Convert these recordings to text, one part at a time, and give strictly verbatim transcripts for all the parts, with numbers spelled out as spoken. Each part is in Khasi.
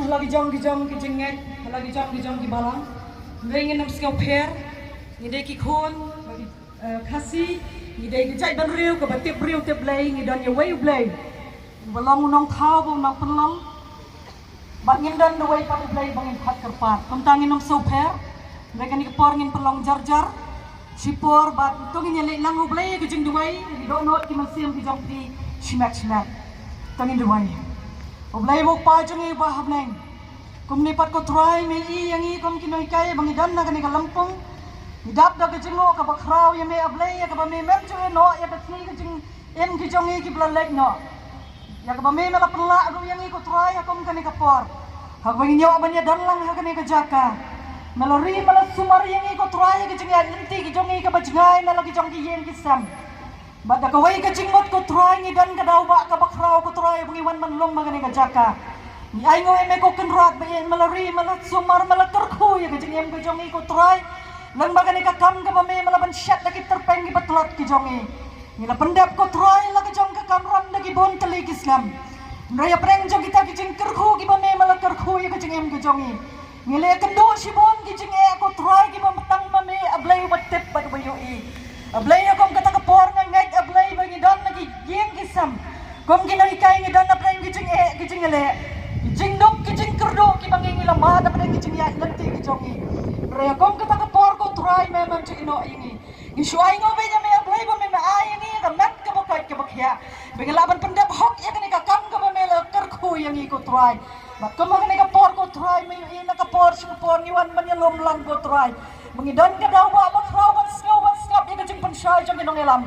Ha la ki jong ki jong ki jingngeit, ha la ki jong ki jong ki balang. Hynrei ngin ym sngewpher, ngi dei ki khun, eh, Khasi, ngi dei ki jait bynriew kaba tip briew tip Blei, ngi don ïa uwei U Blei uba long U Nongthaw bad U Nongpynlong. Bad ngim don uwei pat U Blei ba ngin khot kyrpad. Kumta ngin ym sngewpher, hynrei kane ka por ngin pynlong jar jar. Shipor bad to ngin ïaleit lang, U Blei, ïa ka jingduwai, ngi dohnud ki mynsiem ki jong phi shimet shimet. To ngin duwai. U Blei U Kpa jong ngi uba ha bneng, kumne pat ko Trai me ïohi ïa ngi kum ki nonghikai ba ngi don ha kane ka lympung. Ngi dap da ka jingnguh kaba khraw ïa me, A Blei, ïa kaba me mem ju ïehnoh ïa ka sngi ka jingim ki jong ngi kiba la leit noh. Ïa kaba me me la pynlah ruh ïa ngi ko Trai ha kum kane ka por, ha kaba ngin ïoh ban ïadon lang ha kane ka jaka. Me la ri, me la sumar ïa ngi ko Trai ha ka jingïaid lynti ki jong ngi kaba jngai na la ki jong ki ïing ki sem. Bad da kawei ka jingmut ko Trai, ngi don ka daw ba kaba khraw ko Trai ba ngi wan ban lum ha kane ka jaka. Ngi ainguh ïa me ko Kynrad ba ïeit, me la ri, me la sumar, me la kyrkhu ïa ka jingim ka jong ngi ko Trai, lyngba kane ka kam kaba me me la ban shet da ki tyrpeng kiba tlot ki jong ngi. Ngi la pyndep ko Trai la ka jong ka kamram da ki bun tylli ki snem. Hynrei hapdeng jong kita ki jingkyrkhu kiba me me la kyrkhu ïa ka jingim ka jong ngi, ngi la ïakynduh shibun ki jingeh ko Trai kiba tang ma me, A Blei, uba tip bad uba ïohi. A Blei, ha kum kata ka por nga ngeit, A Blei, ba ngi don na ki ïing ki sem kum ki nonghikai, ngi don hapdeng ki jingeh ki jingïaleh, ki jingduk ki jingkyrduh kiba ngi, ngi la mad hapdeng ki jingïaid lynti ki jong ngi. Hynrei ha kum kata ka por ko Trai me mem ju ïehnoh ïa ngi. Ngi shu ainguh beit ïa me, A Blei, ba me me ai ïa ngi ïa ka met kaba koit kaba khiah, ba ngi lah ban pyndep hok ïa kane ka kam kaba me la kyrkhu ïa ngi ko Trai. Bad kum ha kane ka por ko Trai, me ïohi, na ka por sha ka por ngi wan ban ïalum lang ko Trai, ba ngi don ka daw ba khraw ban sngew ban sngap ïa ka jingpynshai jong ki nongïalam.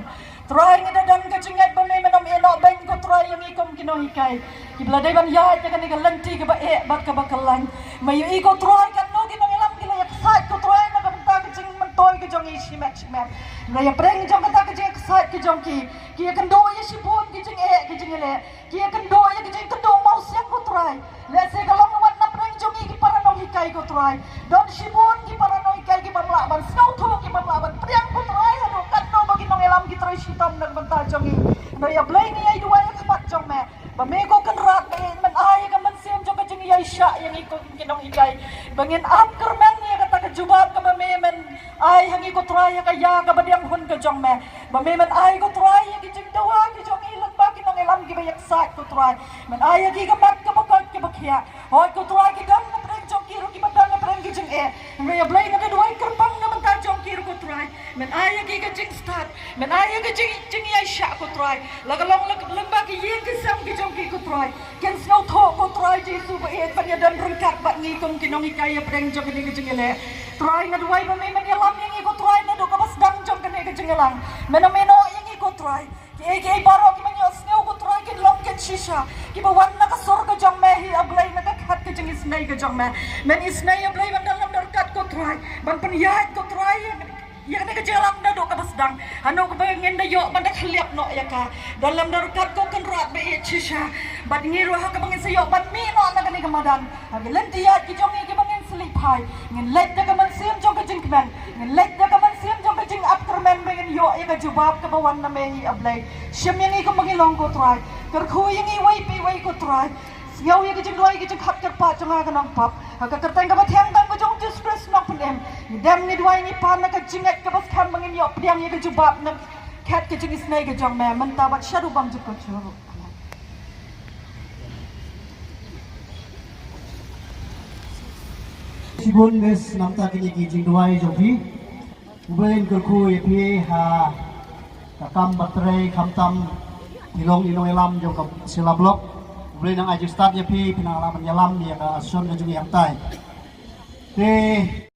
Trai, ngi da don ka jingngeit ba me men ym ïehnoh beiñ ko Trai ïa ngi kum ki nonghikai kiba la dei ban ïaid ïa kane ka lynti kaba eh bad kaba kyllain. Me ïohi ko Trai, katno ki nongïalam ki la ïaksaid ko Trai na ka bynta ka jingmyntoi ka jong ngi shimet shimet. Hynrei hapdeng jong kata ka jingïaksaid ka jong ki, ki ïakynduh ïa shibun ki jingeh ki jingïaleh, ki ïakynduh ïa ki jingkynduh mawsiang ko Trai. Lehse ka long wat na pdeng jong ngi ki para nonghikai ko Trai, don shibun ki para nonghikai ki bym lah ban sngewthuh, ki bym lah ban pdiang ko Trai, haduh katno ba ki nongïalam ki trei shitom na ka bynta jong ngi. Hynrei A Blei, ngi ïai duwai ha khmat jong me ba me ko Kynrad me men ai ïa ka mynsiem jong ka jingïaishah ïa ngi kum ki nonghikai, ba ngin ap kyrmen ïa kata ka jubab kaba me men ai ha ngi ko Trai ha ka ïa kaba diang hun ka jong me. Ba me men ai ko Trai ïa ki jingdawa ki jong ngi lyngba ki nongïalam kiba ïaksaid ko Trai. Men ai ïa ki ka met kaba koit kaba khiah. Hooid ko Trai, ki don na pdeng jong ki ruh kiba don na pdeng ki jingeh. Hynrei A Blei, nga da duwai kyrpang na bynta jong ki ruh ko Trai. Men ai ïa ki ka jingstad, men ai ïa ki jing jingïaishah ko Trai, la ka long la ka lyngba ki ïing ki sem ki jong ki ko Trai. Kin sngewthuh ko Trai Jisu ba ïeit ban ïadon ryngkat bad ngi kum ki nonghikai hapdeng jong kane ka jingïaleh. Trai, nga duwai ba me men ïalam ïa ngi ko Trai naduh kaba sdang jong kane ka jingïalang. Men ym ïehnoh ïa ngi ko Trai. Kiei kiei baroh kiba ngi ïohsngew ko Trai kin long kin shisha kiba wan na ka sur ka jong me hi A Blei, na ka khat ka jingisynei ka jong me. Men isynei A Blei ban don lem don ryngkat ko Trai, ban pynïaid ko Trai ïa kane ka jingïalang naduh kaba sdang haduh kaba ngin da ïoh ban da khylliap noh ïa ka. Don lem don ryngkat ko Kynrad ba ïeit shisha. Bad ngi ruh ha kaba ngin sa ïoh ban mih noh na kane ka madan, ha ki lynti ïaid ki jong ngi kiba ngin sylli phai, ngin leit da ka mynsiem jong ka jingkmen, ngin leit da ka mynsiem jong ka jingap kyrmen ba ngin ïoh ïa ka jubab kaba wan na me hi A Blei. Shim ïa ngi kumba ngi long ko Trai. Kyrkhu ïa ngi iwei pa iwei ko Trai. Sngew ïa ka jingduwai ka jingkhot kyrpad jong nga ka nongpop, ha ka kyrteng kaba thiang tam ka jong U Jisu Khrist u nongpynim. Ngi dem ngi duwai ngi pan na ka jingngeit kaba skhem ba ngin ïoh pdiang ïa ka jubab na khat ka jingisynei ka jong me mynta bad shaduh bymjukut shuh ruh. Shibun bes namta kine ki jingduwai jong phi. U Blei un kyrkhu ïa phi ha ka kam ba trei, khamtam phi long i nongïalam jong ka Sela Block. U Blei un nang ai jingstad ïa phi, phin nang lah ban ïalam ïa ka association ka jong ngi hangtai. Te